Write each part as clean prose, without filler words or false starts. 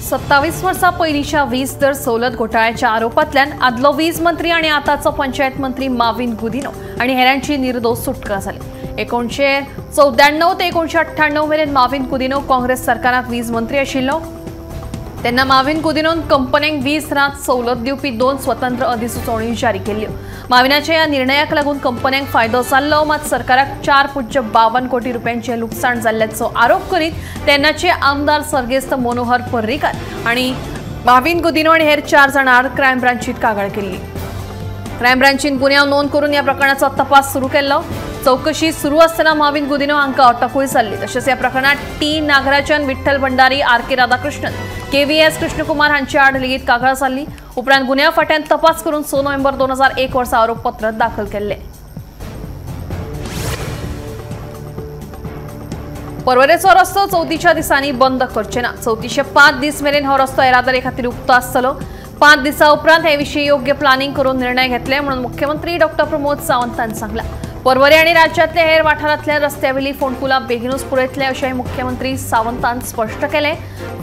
27 वर्सां पयलींच्या वीज दर सवलत घोटाळ्याच्या आरोपांतल्यान आदलो वीज मंत्री आनी आतांचो पंचायत मंत्री माविन गुदिन्हो आनी हेरांची निर्दोष सुटका जाली। 1994 ते 1998 मेरेन माविन गुदिन्हो काँग्रेस सरकारांत वीज मंत्री आशिल्लो। तेन्ना माविन गुदिन्होन कंपन्यांक 20 रात सवलत दिवपी 2 स्वतंत्र अधिसुचोवणी जारी केल्ल्यो। माविनाच्या ह्या निर्णयाक लागून कंपन्यांक फायदो जाल्लो, मात सरकाराक 4.52 कोटी रुपयांचें लुकसाण जाल्ल्याचो आरोप करीत तेन्नाचे आमदार सर्गेस्त मनोहर पर्रीकार आनी माविन गुदिन्हो आनी हेर 4 जाणां आड क्रायम ब्रांचीत कागाळ केल्ली। क्रायम ब्रांचीन गुन्यांव नोंद करून ह्या प्रकरणाचो तपास सुरू केल्लो। चौकशी सुरू आसतना माविन गुदिन्हो हांकां अटकूय जाल्ली। तशेंच ह्या प्रकरणात T Nagarajan, Vitthal Bhandari, R K Radhakrishnan, KVS Krishnakumar हांचे आड लेगीत कागाळ जाल्ली। उपरांत गुन्यांव फांट्यान तपास करून 6 नोव्हेंबर 2001 वर्सा आरोपपत्र दाखल केल्लें। पर्वरेचो रस्तो चवथीच्या दिसांनी बंद करचे ना। चवथीचे 5 दीस मेरेन हो रस्तो येरादारी खातीर उक्तो आसतलो। 5 दिसां उपरांत हे विशीं योग्य प्लानिंग करून निर्णय घेतले म्हणून मुख्यमंत्री डॉ प्रमोद सावंतान सांगलां। पर्वरे आनी राज्यांतल्या हेर वाठारांतल्या रस्त्यावेली फोंडकुलां बेगीनूच पुरयतले अशें मुख्यमंत्री सावंतान स्पश्ट केलें।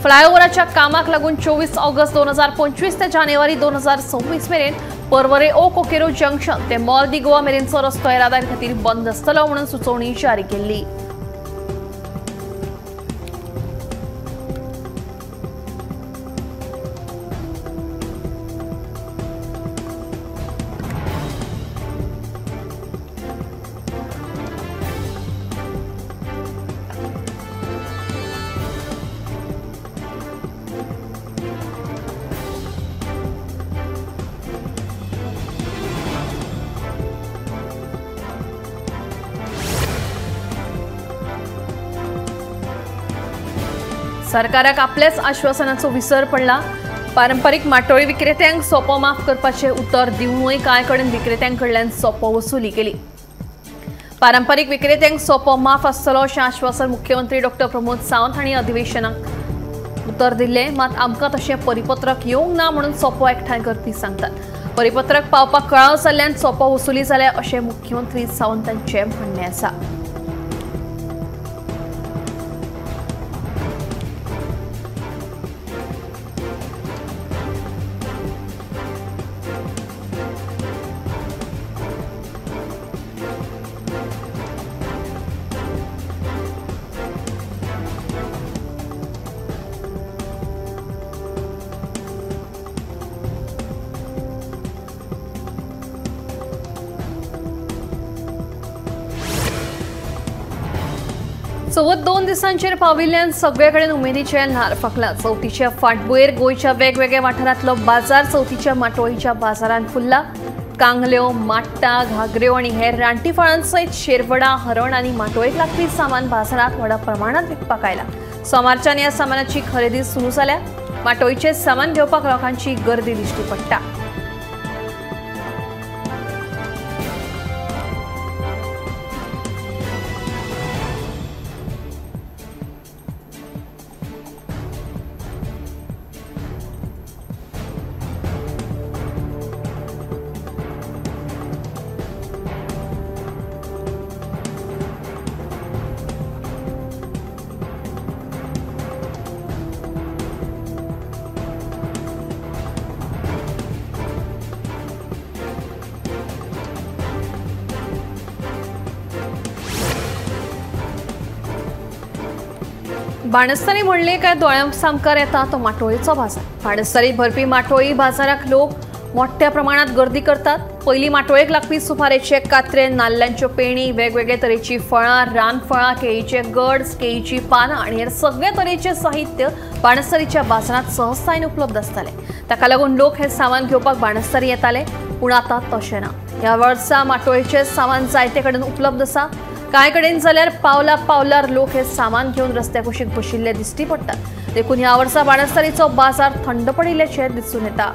फ्लायओव्हराच्या कामाक लागून 24 ऑगस्ट 2025 ते जानेवारी 2026 मेरेन पर्वरे ओ कोकेरो जंक्शन ते मॉल दी गोवा मेरेनचो रस्तो येरादारी खातीर बंद आसतलो म्हणून सुचोवणी जारी केल्ली। सरकाराक आपल्याच आश्वासनाचो विसर पडला। पारंपरीक माटोळी विक्रेत्यांक सोपो माफ करपाचें उतर दिवनूय कांय कडेन विक्रेत्यां कडल्यान सोपो वसुली केली। पारंपरीक विक्रेत्यांक सोपो माफ आसतलो अशें आश्वासन मुख्यमंत्री डॉ प्रमोद सावंत हांणी अधिवेशनाक उतर दिल्लें, मात आमकां तशें परिपत्रक येवंक ना म्हणून सोपो एकठांय करपी सांगतात। परिपत्रक पावपाक कळाव जाल्ल्यान सोपो वसुली जाल्या अशें मुख्यमंत्री सावंतांचें म्हणणें आसा। चवथ 2 दिसांचेर पाविल्ल्यान सगळे कडेन उमेदीचें ल्हार फांकलां। चवथीच्या फाटभुंयेर गोंयच्या वेगवेगळ्या वाठारांतलो बाजार चवथीच्या माटोळीच्या बाजारान फुल्ला। कांगल्यो, माट्टा, घागऱ्यो आनी हेर रानटी फळां सयत शेरवडां, हरण आनी माटोळेक लागपी सामान बाजारांत व्हडा प्रमाणांत विकपाक आयलां। सोमारच्यान ह्या सामानाची खरेदी सुरू जाल्या। माटोळीचें सामान घेवपाक लोकांची गर्दी दिश्टी पडटा। बाणस्तारी म्हणले काय दोळ्यां सामकार येता तो माटोळीचो बाजार। बाणस्तारी भरपी माटोळी बाजाराक लोक मोठ्या प्रमाणात गर्दी करतात। पयलीं माटोळेक लागपी सुपारेचे कात्रे, नाल्ल्यांच्यो पेणी, वेगवेगळे तरेची फळां, रानफळां, केळीचे गड, केळीची पानां आनी हेर सगळे तरेचे साहित्य बाणस्तारीच्या बाजारांत सहजतायेन उपलब्ध आसतालें। ताका लागून लोक हें सामान घेवपाक बाणस्तारी येताले, पूण आतां तशें ना। ह्या वर्सा माटोळेचें सामान जायते कडेन उपलब्ध आसा। कांय कडेन जाल्यार पावला पावलार लोक हे सामान घेवन रस्त्या कुशीक बशिल्ले दिश्टी पडटात। देखून ह्या वर्सा बाणस्तारीचो बाजार थंड पडिल्ल्याचें दिसून येता।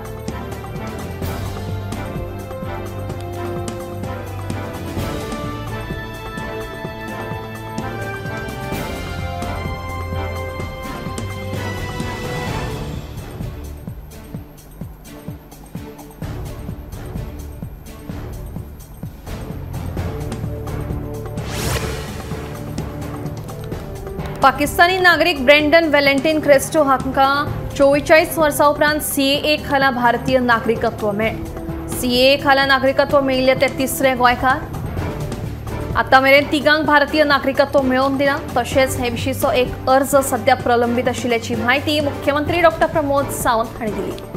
पाकिस्तानी नागरिक ब्रेंडन वेलेंटीन क्रेस्टो हांकां 44 वर्सां उपरांत सीएए खाला भारतीय नागरिकत्व मेळ्ळें। सीएए खाला नागरिकत्व मेळिल्लें ते तिसरे गोंयकार। आतां मेरेन तिगांक भारतीय नागरिकत्व मेळोवन दिलां। तशेंच हे विशींचो एक अर्ज सध्या प्रलंबीत आशिल्ल्याची म्हायती मुख्यमंत्री डॉ प्रमोद सावंत हांणी दिली।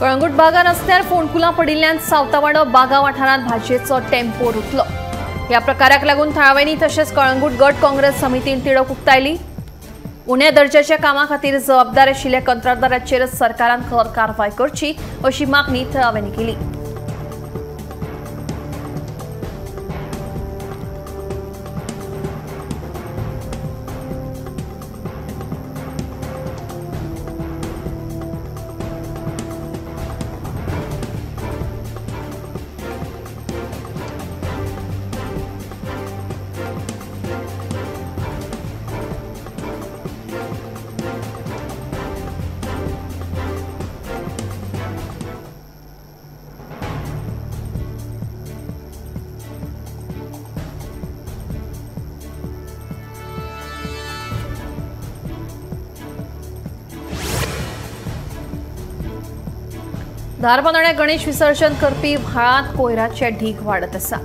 कळंगूट बागा रस्त्यार फोंडकुलां पडिल्ल्यान सावतावाडो बागा वाठारांत भाजयेचो टेम्पो रुतलो। ह्या प्रकाराक लागून थळाव्यांनी तशेंच कळंगूट गट काँग्रेस समितीन तिडक उक्तायली। उण्या दर्जाच्या कामा खातीर जबाबदार आशिल्ल्या कंत्राटदाराचेर सरकारान खर कारवाय करची अशी मागणी थळाव्यांनी केली। धारबांदोड्या गणेश विसर्जन करपी व्हाळांत कोयराचे ढीग वाडत आसा।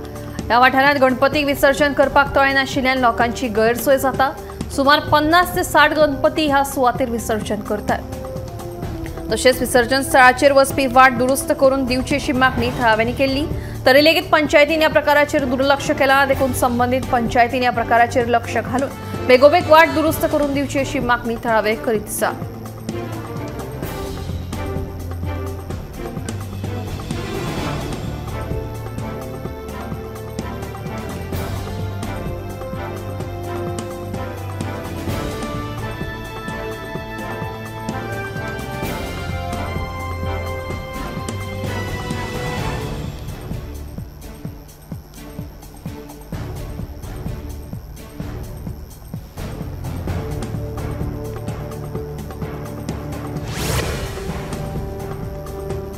ह्या वाठारांत गणपतीक विसर्जन करपाक तळे नाशिल्ल्यान लोकांची गैरसोय जाता। सुमार 50 ते 60 गणपती ह्या सुवातेर विसर्जन करतात। तशेंच विसर्जन स्थळाचेर वचपी वाट दुरुस्त करून दिवची अशी मागणी थळाव्यांनी केल्ली। तरी लेगीत पंचायतीन ह्या प्रकाराचेर दुर्लक्ष केलां। देखून संबंदीत पंचायतीन ह्या प्रकाराचेर लक्ष घालून बेगोबेग वाट दुरुस्त करून दिवची अशी मागणी थळावे करीत आसा।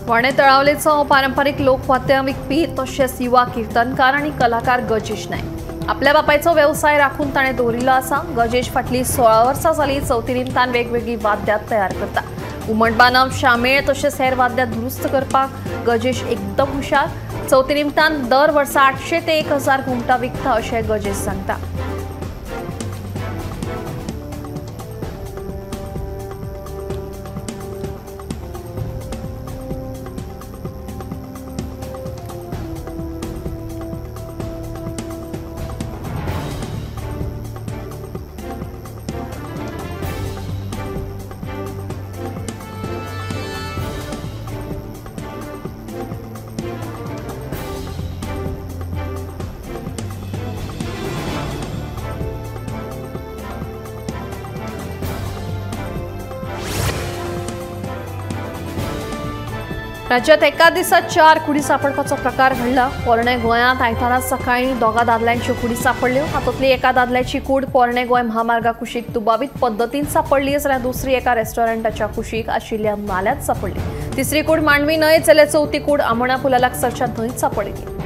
वाणे तळावलेचो पारंपरिक लोकवाद्यां विकपी तशेंच युवा कीर्तनकार आनी कलाकार गजेश नायक आपल्या बापायचो वेवसाय राखून ताणें दवरिल्लो आसा। गजेश फाटलीं 16 वर्सां जालीं चवथी निमतान वेगवेगळीं वाद्यां तयार करता। घुमट बांदप, शामेळ तशेंच हेर वाद्यां दुरुस्त करपाक गजेश एकदम हुशार। चवथी निमतान दर वर्सा 800 ते 1000 घुमटां विकता अशें गजेश सांगता। राज्यात एका दिसात 4 कुडी सापडपाचो प्रकार घडला। पोरणे गोंयांत आयतारा सकाळी 2 दादल्यांच्यो कुडी सापडल्यो। हातूंतली एका दादल्याची कूड पोरणे गोंय म्हामार्गा कुशीक दुबावीत पद्दतीन सापडली, जाल्यार दुसरी एका रेस्टॉरंटाच्या कुशीक आशिल्ल्या नाल्यांत सापडली। तिसरी कूड मांडवी न्हंय, जाल्यार चवथी कूड आमोणा पुला लागसारच्या न्हंयत सापडली।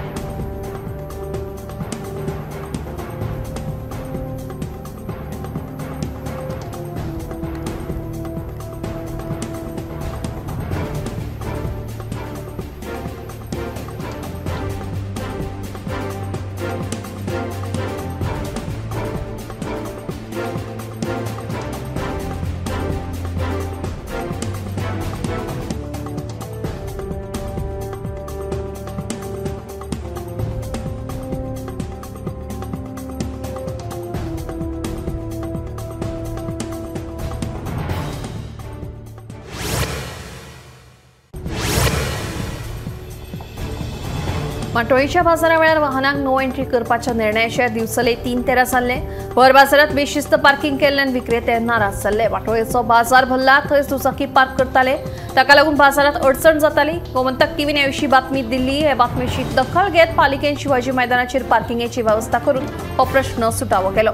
माटोळीच्या बाजारा वेळार वाहनांक नो एंट्री करपाच्या निर्णयाचे दिवचले 3:13 जाल्ले। भर बाजारात बेशिस्त पार्किंग केल्ल्यान विक्रेते नाराज जाल्ले। माटोळेचो बाजार भरला थंयच दुचाकी पार्क करताले, ताका लागून बाजारात अडचण जाताली। गोमंतक टीव्हीन ह्या विशीं बातमी दिल्ली। हे बातमेची दखल घेत पालिकेन शिवाजी मैदानाचेर पार्किंगेची वेवस्था करून हो प्रश्न सुटावो केलो।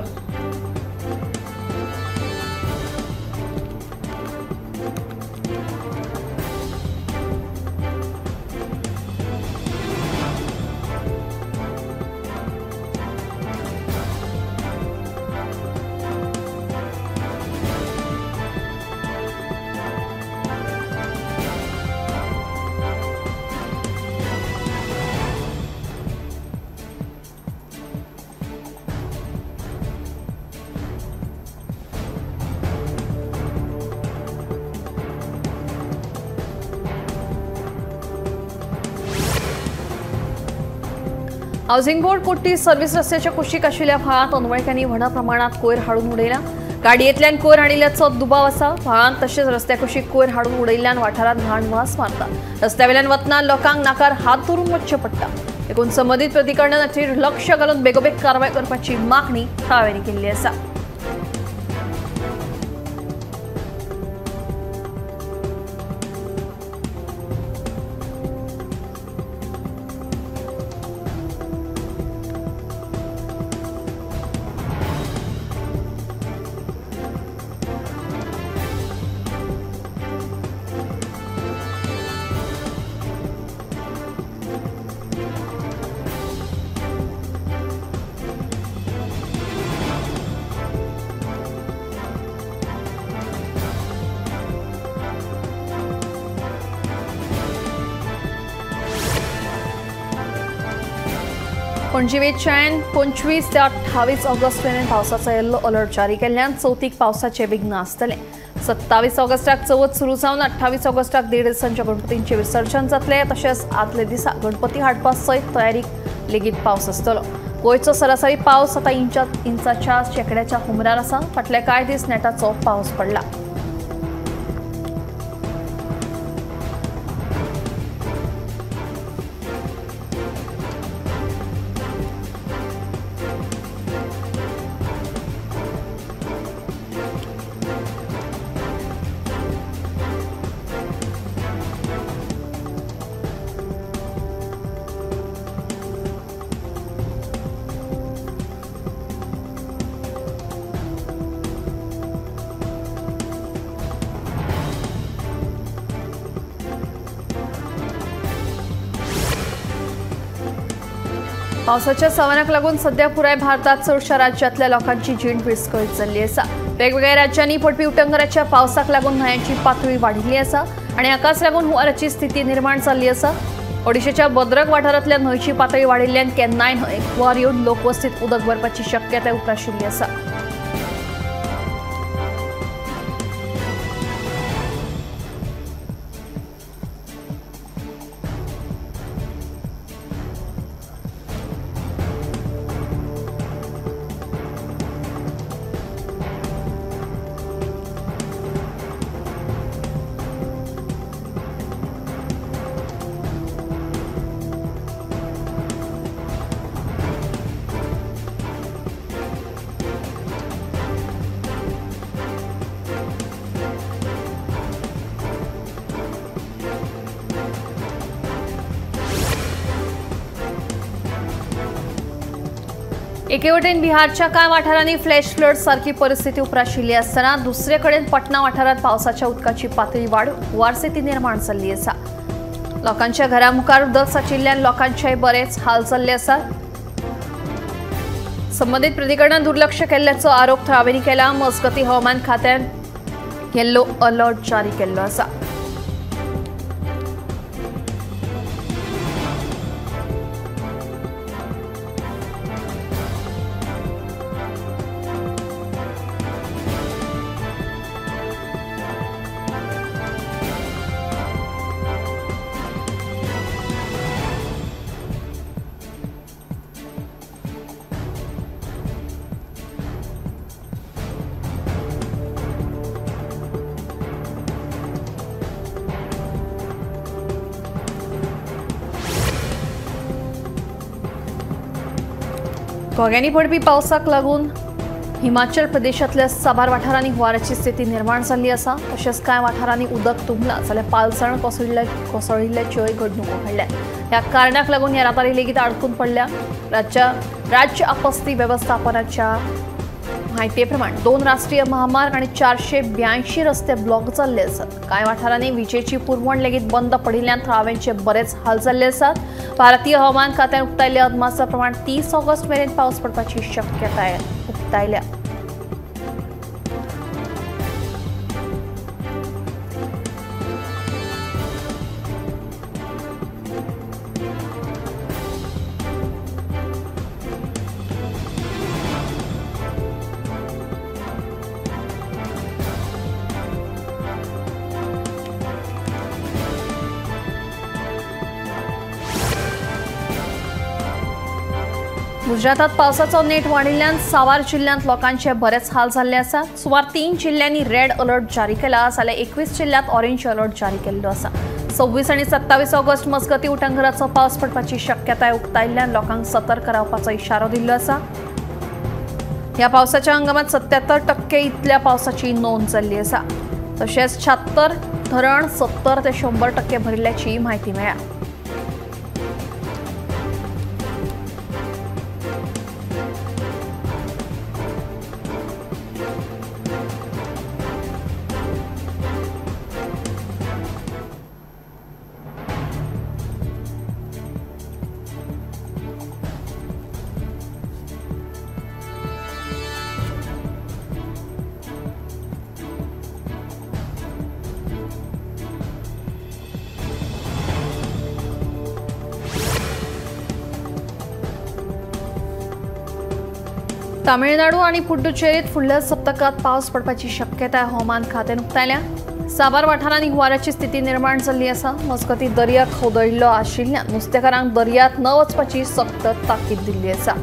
हावसिंग बोर्ड कुट्टी सर्व्हिस रस्त्याच्या कुशीक आशिल्ल्या व्हाळांत अनवळख्यांनी व्हडा प्रमाणात कोयर हाडून उडयला। गाडयेंतल्यान कोयर हाडिल्ल्याचो दुबाव आसा। व्हाळांत तशेंच रस्त्या कुशीक कोयर हाडून उडयल्ल्यान वाठारांत घाण वास मारता। रस्त्यावेल्यान वतना लोकांक नाकार हात धरून वचचें पडटा। देखून संबंदीत प्राधिकरणाचेर लक्ष घालून बेगोबेग कारवाय करपाची मागणी थळाव्यांनी केल्ली आसा। पणजी वेच्यान 25 ते 28 ऑगस्ट मेरेन पावसाचो येल्लो अलर्ट जारी केल्ल्यान चवथीक पावसाचे विघ्न आसतले। 27 ऑगस्टाक चवथ सुरू जावन 28 ऑगस्टाक 1.5 दिसांच्या गणपतींचे विसर्जन जातले। तशेंच आदले दिसा गणपती हाडपा सयत तयारीक लेगीत पावस आसतलो। गोंयचो सरासरी पावस आतां इंचाच्या शेंकड्याच्या हुमरार आसा। फाटले कांय दीस नेटाचो पावस पडला। पावसाच्या सवनाक लागून सध्या पुराय भारतात चडशा राज्यांतल्या लोकांची जीण विस्कळीत जाल्ली आसा। वेगवेगळ्या राज्यांनी पडपी उटंगराच्या पावसाक लागून न्हंयांची पातळी वाडिल्ली आसा आनी हाकाच लागून हुंवाराची स्थिती निर्माण जाल्ली आसा। ओडिशाच्या भद्रक वाठारांतल्या न्हंयची पातळी वाडिल्ल्यान केन्नाय न्हंयेक हुंवार येवन लोकवस्तीत उदक भरपाची शक्यताय उप्राशिल्ली आसा। एके वटेन बिहारच्या कांय वाठारांनी फ्लॅश फ्लड सारकी परिस्थिती उप्राशिल्ली आसतना दुसरे कडेन पटना वाठारांत पावसाच्या उदकाची पातळी वाडून हुंवार स्थिती निर्माण जाल्ली आसा। लोकांच्या घरा मुखार उदक सांचिल्ल्यान लोकांचे बरेच हाल जाल्ले आसात। संबंदीत प्राधिकरणान दुर्लक्ष केल्ल्याचो आरोप थळाव्यांनी केला। मजगती हवामान खात्यान येल्लो अलर्ट जारी केल्लो आसा। घोग्यांनी पडपी पावसाक लागून हिमाचल प्रदेशांतल्या साबार वाठारांनी हुंवाराची स्थिती निर्माण जाल्ली आसा. तशेंच कांय वाठारांनी उदक तुंबलां जाल्यार पालसण कोसळिल्ल्याच्योय घडणुको घडल्या. ह्या कारणाक लागून येरादारी लेगीत आडकून पडल्या. राज्य आपत्ती वेवस्थापनाच्या म्हायती प्रमाण 2 राष्ट्रीय महामार्ग आनी 482 रस्ते ब्लॉक जाल्ले आसात. कांय वाठारांनी विजेची पुरवण लेगीत बंद पडिल्ल्यान थळाव्यांचे बरेच हाल जाल्ले आसात. भारतीय हवामान खात्यान उक्तायल्ल्या अदमासा प्रमाण 30 ऑगस्ट मेरेन पावस पडपाची शक्यताय उक्तायल्या. गुजरातात पावसाचो नेट वाडिल्ल्यान सावार जिल्ल्यांत लोकांचे बरेच हाल जाल्ले आसात. सुमार 3 जिल्ल्यांनी रेड अलर्ट जारी केला जाल्यार 21 जिल्ल्यांत ऑरेंज अलर्ट जारी केल्लो आसा. 26 आनी 27 ऑगस्ट मजगतीं उटंगराचो पावस पडपाची शक्यताय उक्तायिल्ल्यान लोकांक सतर्क रावपाचो इशारो दिल्लो आसा. ह्या पावसाच्या हंगामात 77% इतल्या पावसाची नोंद जाल्ली आसा. तशेंच 76 धरण 70 ते 100% भरिल्ल्याची म्हायती मेळ्ळ्या. तामिळनाडू आणि पुडुचेरीत फुडल्या सप्तकात पावस पडपाची शक्यताय हवामान खात्यान उक्तायल्या. साबार वाठारांनी हुंवाराची स्थिती निर्माण जाल्ली आसा. मजगतीं दर्या खोदळिल्लो आशिल्ल्यान नुस्तेकारांक दर्यांत न वचपाची सक्त ताकीद दिल्ली आसा.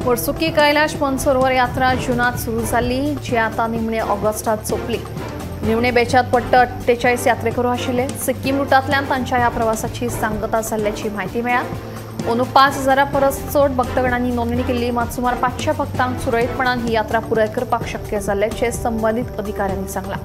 वर्सुकी कैलाश मानसरोवर यात्रा जूनात सुरू जाल्ली, जी आतां निमणे ऑगस्टात सोंपली. निमणे बेचात पट्ट 48 यात्रेकरू आशिल्ले. सिक्कीम रुटांतल्यान तांच्या ह्या प्रवासाची सांगता जाल्ल्याची म्हायती मेळ्ळ्या. अंदू 5000 परस चड भक्तगणांनी नोंदणी केल्ली, मात सुमार 500 भक्तांक सुरळीतपणान ही यात्रा पुराय करपाक शक्य जाल्ल्याचें संबंदीत अधिकाऱ्यांनी सांगलां.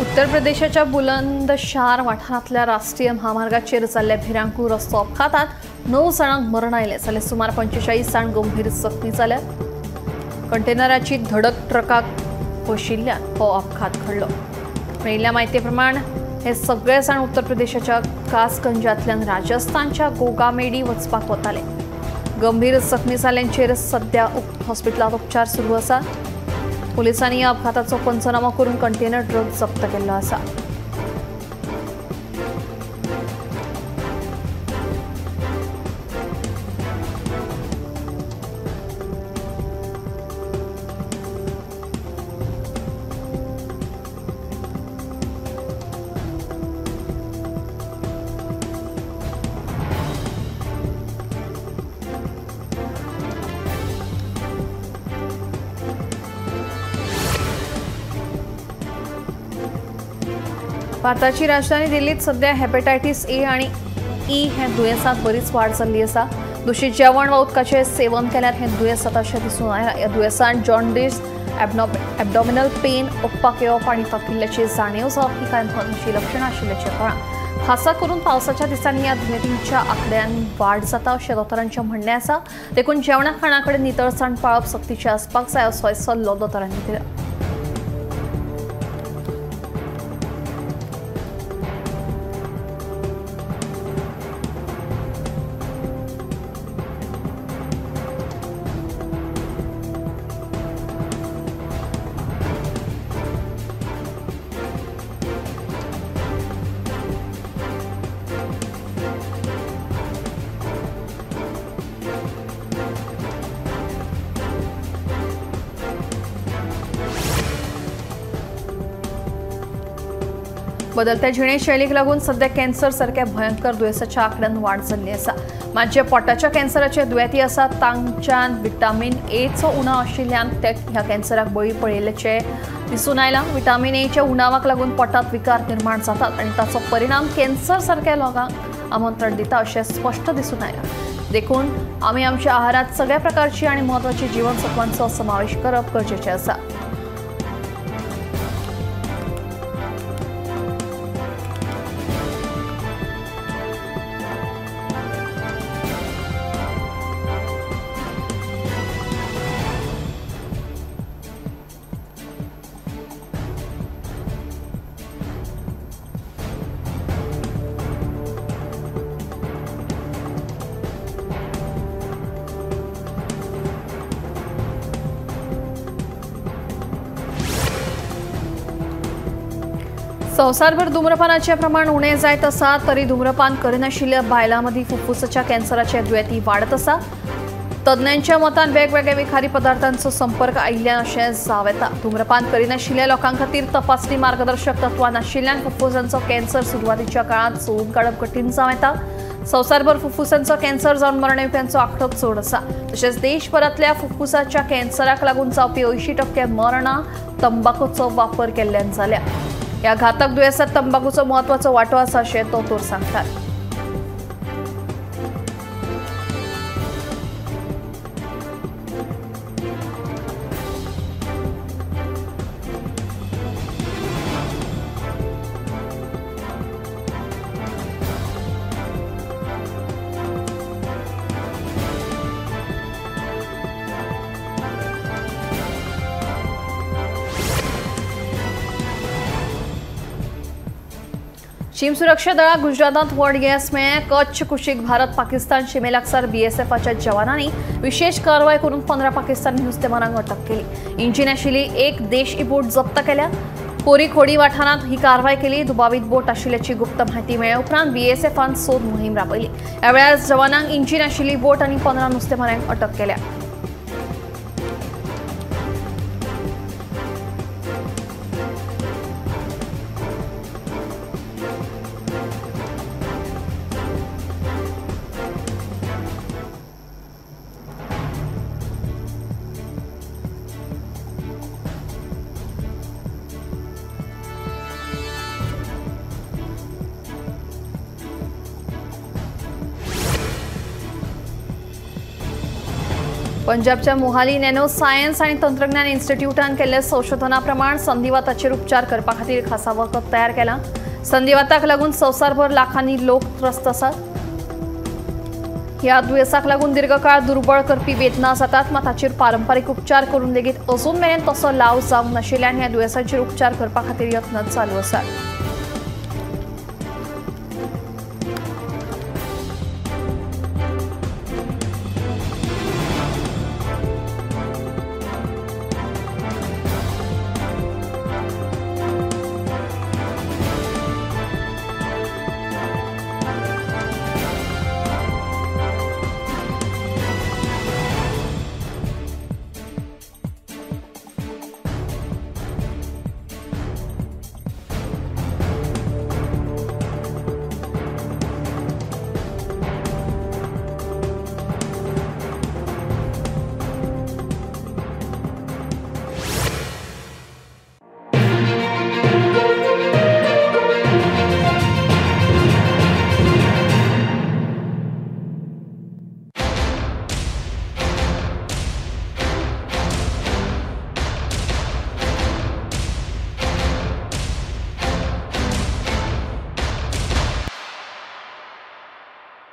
उत्तर प्रदेशाच्या बुलंदशहर वाठारांतल्या राष्ट्रीय महामार्गाचेर जाल्ल्या भिरांकूळ रस्तो अपघातात 9 जाणांक मरण आयलें जाल्यार सुमार 45 जाण गंभीर जखमी जाल्यात. कंटेनराची धडक ट्रकाक बशिल्ल्यान हो अपघात घडलो. मेळिल्ल्या म्हायती प्रमाण हे सगळे जाण उत्तर प्रदेशाच्या कासगंजांतल्यान राजस्थानच्या गोगामेडी वचपाक वताले. गंभीर जखमी जाल्ल्यांचेर सध्या हॉस्पिटलांत उपचार सुरू आसात. पुलिसांनी ह्या अपघाताचो पंचनामो करून कंटेनर ट्रक जप्त केल्लो आसा. भारताची राजधानी दिल्लीत सध्या हेपेटायटीस ए आणि ई हे दुयेंसांत बरीच वाड जाल्ली आसा। दूषित जेवण वा उदकाचें सेवन केल्यार हें दुयेंस जाता अशें दिसून आयलां। ह्या दुयेंसान जॉन्डिस, एबडॉमिनल पेन, ओंकपाक येवप आनी थकिल्ल्याची जाणीव जावप ही कांय म्हत्वाचीं लक्षणां आशिल्ल्याचें कळ्ळां। खासा करून पावसाच्या दिसांनी ह्या दुयेंतींच्या आंकड्यान वाड जाता अशें दोतोरांचें म्हणणें आसा। देखून जेवणा खाणा कडेन नितळसाण पाळप सक्तीचें आसपाक जाय असोय सल्लो दोतोरांनी दिला। बदलत्या जिणेशैलीक लागून सध्या कॅन्सर सारक्या भयंकर दुयेंसाच्या आंकड्यान वाड जाल्ली आसा। मात जे पोटाच्या कॅन्सराचे दुयेंती आसात तांच्यान विटामीन एचो उणाव आशिल्ल्यान ते ह्या कॅन्सराक बळी पडिल्ल्याचें दिसून आयलां। विटामीन एच्या उणावाक लागून पोटांत विकार निर्माण जातात आनी ताचो परिणाम कॅन्सर सारक्या लोकांक आमंत्रण दिता अशें स्पश्ट दिसून आयलां। देखून आमी आमच्या आहारांत सगळ्या प्रकारची आनी म्हत्वाची जीवनसत्वांचो समावेश करप गरजेचें आसा। संवसारभर धूम्रपानाचे प्रमाण उणें जायत आसा तरी धूम्रपान करिनाशिल्ल्या बायलां मदीं फुफ्फुसाच्या कॅन्सराचे दुयेंती वाडत आसा। तज्ञांच्या मतान वेगवेगळ्या विखारी पदार्थांचो संपर्क आयिल्ल्यान अशें जावं येता। धूम्रपान करिनाशिल्ल्या लोकां खातीर तपासणी मार्गदर्शक तत्वां नाशिल्ल्यान फुफ्फुसांचो कॅन्सर सुरवातीच्या काळांत सोदून काडप कठीण जावं येता। संवसारभर फुफ्फुसांचो कॅन्सर जावन मरण येवप्यांचो आंकडो चड आसा। तशेंच देशभरांतल्या फुफ्फुसाच्या कॅन्सराक लागून जावपी 80% मरणां तंबाखूचो वापर केल्ल्यान जाल्या। ह्या घातक दुयेंसात तंबाखूचो म्हत्वाचो वांटो आसा अशें दोतोर सांगतात। शीम सुरक्षा दळाक गुजरातांत व्हड येस मेळ्ळें। कच्छ कुशीक भारत पाकिस्तान शिमे लागसार बीएसएफाच्या जवानांनी विशेष कारवाय करून 15 पाकिस्तानी नुस्तेमारांक अटक केली। इंजिन आशिल्ली एक देशी बोट जप्त केल्या। कोरी खोडी वाठारांत ही कारवाय केली। दुबावीत बोट आशिल्ल्याची गुप्त म्हायती मेळ्ळे उपरांत बीएसएफान सोद मोहीम राबयली। ह्या वेळार जवानांक इंजिन आशिल्ली बोट आनी 15 नुस्तेमारांक अटक केल्या। पंजाबच्या मोहाली नॅनो सायन्स आणि तंत्रज्ञान इन्स्टिट्यूटान केल्ल्या संशोधनाप्रमाण संधिवाताचेर उपचार करपा खातीर खासा वखद तयार केला। संधिवाताक लागून संवसारभर लाखांनी लोक त्रस्त आसात। ह्या दुयेंसाक लागून दीर्घकाळ दुर्बळ करपी वेदना जातात, मात ताचेर पारंपारीक उपचार करून लेगीत अजून मेरेन तसो लाव जावंक नाशिल्ल्यान ह्या दुयेंसाचेर उपचार करपा खातीर यत्न चालू आसात।